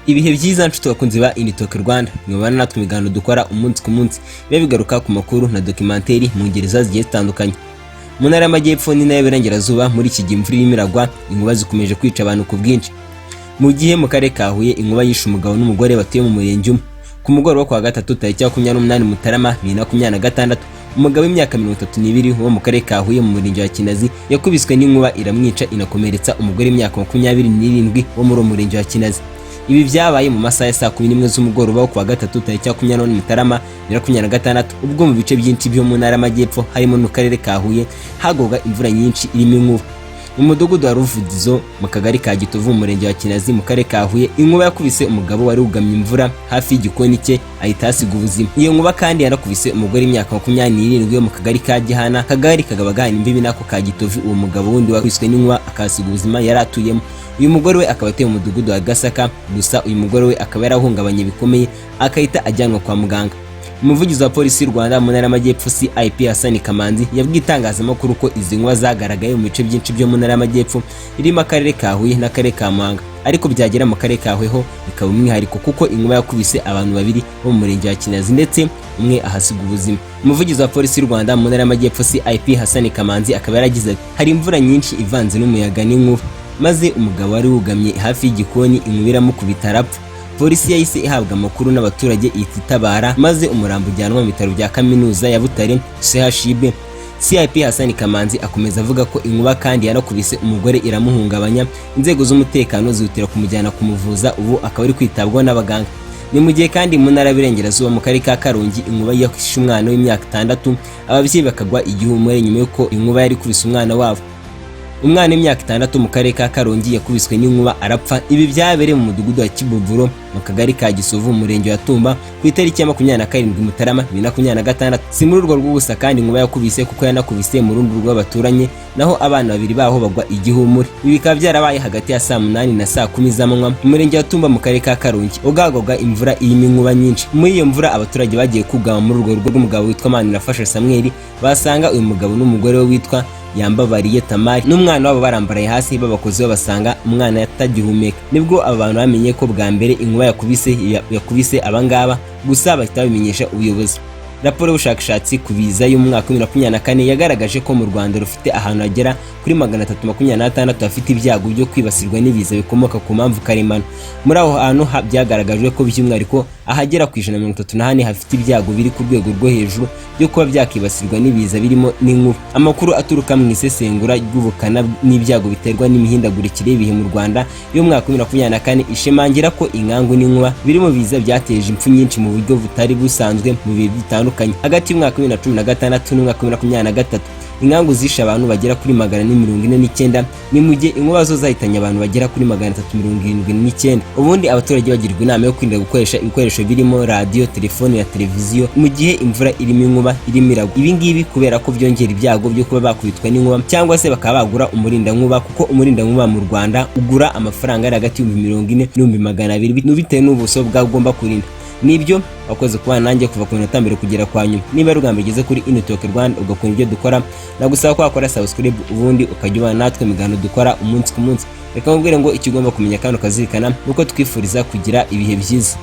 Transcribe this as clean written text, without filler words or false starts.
Ibihe byiza, nshuti bakunzi ba Initoke Rwanda. Mwibana natwe ibiganiro dukora umunsi ku munsi biba bigaruka ku makuru na documentary mu ngeri zigiye zitandukanye. Mu Ntara y'Amajyepfo n'Intara y'Iburengerazuba, muri iki gihe imvura irimo iragwa, inkuba zikomeje kwica abantu ku bwinshi. Mu gihe mu Karere ka Huye inkuba yishe umugabo n'umugore batuye mu murenge umwe. Ku mugoroba wo kuwa gatatu, tariki ya 28 Mutarama 2026, umugabo w'imyaka 32 wo mu Karere ka Huye mu Murenge wa Kinazi yakubiswe n'inkuba iramwica, inakomeretsa umugore w'imyaka 27 wo muri uwo Murenge wa Kinazi. Ibi byabaye mu masaha ya saa 11 z'umugoroba wo kuwa gatatu, tariki ya 28 Mutarama 2026, ubwo mu bice byinshi byo mu Ntara y'Amajyepfo harimo no mu Karere ka Huye hagwaga imvura nyinshi irimo inkuba. Mu Mudugudu wa Ruvugizo, mu Kagari ka Gitovu, mu Murenge wa Kinazi, mu Karere ka Huye, inkuba yakubise umugabo wari wugamye imvura hafi y'igikoni cye, ahita ahasiga ubuzima. Iyo nkuba kandi yanakubise umugore w'imyaka 27 yo mu Kagari ka Gihana, kagari kakaba gahana imbibi n'ako ka Gitovu uwo mugabo wundi wakubiswe n'inkuba akahasiga ubuzima yari atuyemo. Uyu mugore we akaba atuye mu Mudugudu wa Gasaka. Gusa uyu mugore we akaba yarahungabanye bikomeye, akahita ajyanwa kwa muganga. Umuvugizi wa Polisi y'u Rwanda mu Ntara y'Amajyepfo, CIP Hassan Kamanzi, yabwiye itangazamakuru ko izi nkuba zagaragaye mu bice byinshi byo mu Ntara y'Amajyepfo, irimo Akarere ka Huye n'Akarere ka Muhanga, ariko byagera mu Karere ka Huye ho bikaba umwihariko, kuko inkuba yakubise abantu babiri bo mu Murenge wa Kinazi, ndetse umwe ahasiga ubuzima. Umuvugizi wa Polisi y'u Rwanda mu Ntara y'Amajyepfo, CIP Hassan Kamanzi, akaba yaragize ati: "Hari imvura nyinshi ivanze n'umuyaga n'inkuba, maze umugabo wari wugamye hafi y'igikoni inkuba iramukubita arapfa. Polisi yahise ihabwa amakuru n'abaturage, ihita itabara, maze umurambo ujyanwa mu bitaro bya Kaminuza ya Butare, CHUB." CIP Hassan Kamanzi akomeza avuga ko inkuba kandi yanakubise umugore iramuhungabanya, inzego z'umutekano zihutira kumujyana kumuvuza, ubu akaba ari kwitabwaho n'abaganga. Ni mu gihe kandi mu Ntara y'Iburengerazuba, mu Karere ka Karongi, inkuba yakwishe umwana w'imyaka 6, ababyeyi bakagwa igihumure nyuma y'uko inkuba yari ikubise umwana wabo. Umwana w'imyaka 6 mu Karere ka Karongi yakubiswe n'inkuba arapfa. Ibi byabereye mu Mudugudu wa Kibuburo, mu Kagari ka Gisovu, mu Murenge wa Tumba, ku itariki ya 27 Mutarama 2026. Si muri urwo rugo gusa kandi inkuba yakubise, kuko yanakubise mu rundi rugo baturanye, naho abana babiri baho bagwa igihumure. Ibi bikaba byarabaye hagati ya saa 8 na saa 10 z'amanywa mu Murenge wa Tumba, mu Karere ka Karongi, ubwo hagwaga imvura irimo inkuba nyinshi. Muri iyo mvura abaturage bagiye kugama muri urwo rugo rw'umugabo witwa Manirafasha Samuel, basanga uyu mugabo n'umugore we witwa Yambabariye Tamari n'umwana wabo barambaraye hasi. Babakoze babasanga umwana atagihumeka. Nibwo aba bantu bamenye ko bwa mbere inkuba yakubise abangaba, gusa bahita babimenyesha ubuyobozi. Raporo y'ubushakashatsi ku biza y'umwaka wa 2024 yagaragaje ko mu Rwanda rufite ahantu hagera kuri 326 hafite ibyago byo kwibasirwa n'ibiza bikomoka ku mpamvu karemano. Muri aho hantu byagaragajwe ko by'umwihariko ahagera ku 134 hafite ibyago biri ku rwego rwo hejuru byo kuba byakibasirwa n'ibiza birimo n'inkuba. Amakuru aturuka mu isesengura ry'ubukana n'ibyago biterwa n'imihindagurikire y'ibihe mu Rwanda y'umwaka wa 2024 ishimangira ko inkangu n'inkuba biri mu biza byateje impfu nyinshi mu buryo butari busanzwe mu bihe bitandukanye. Hagati y'umwaka wa 2016 n'umwaka wa 2023, inkangu zishe abantu bagera kuri 449, ni mu gihe inkuba zo zahitanye abantu bagera kuri 379. Ubundi abaturage bagirwa inama yo kwirinda gukoresha ibikoresho birimo radiyo, telefoni na televiziyo mu gihe imvura irimo inkuba irimo iragwa. Ibi ngibi kubera ko byongera ibyago byo kuba bakubitwa n'inkuba, cyangwa se bakaba bagura umurindankuba, kuko umurindankuba mu Rwanda ugura amafaranga ari hagati y'ibihumbi 40 n'ibihumbi 200, bitewe n'ubuso bwagomba kurinda. Nibyo, wakoze kubana nanjye kuva ku minota mbere kugera kwa nyuma. Niba ari ubwa mbere ugeze kuri Initoke Rwanda ugakunda ibyo dukora, nagusaba ko wakora subscribe, ubundi ukajya ubana natwe mu biganiro dukora umunsi ku munsi. Reka nkubwire ngo icyo ugomba kumenya kandi ukazirikana ni uko twifuriza kugira ibihe byiza.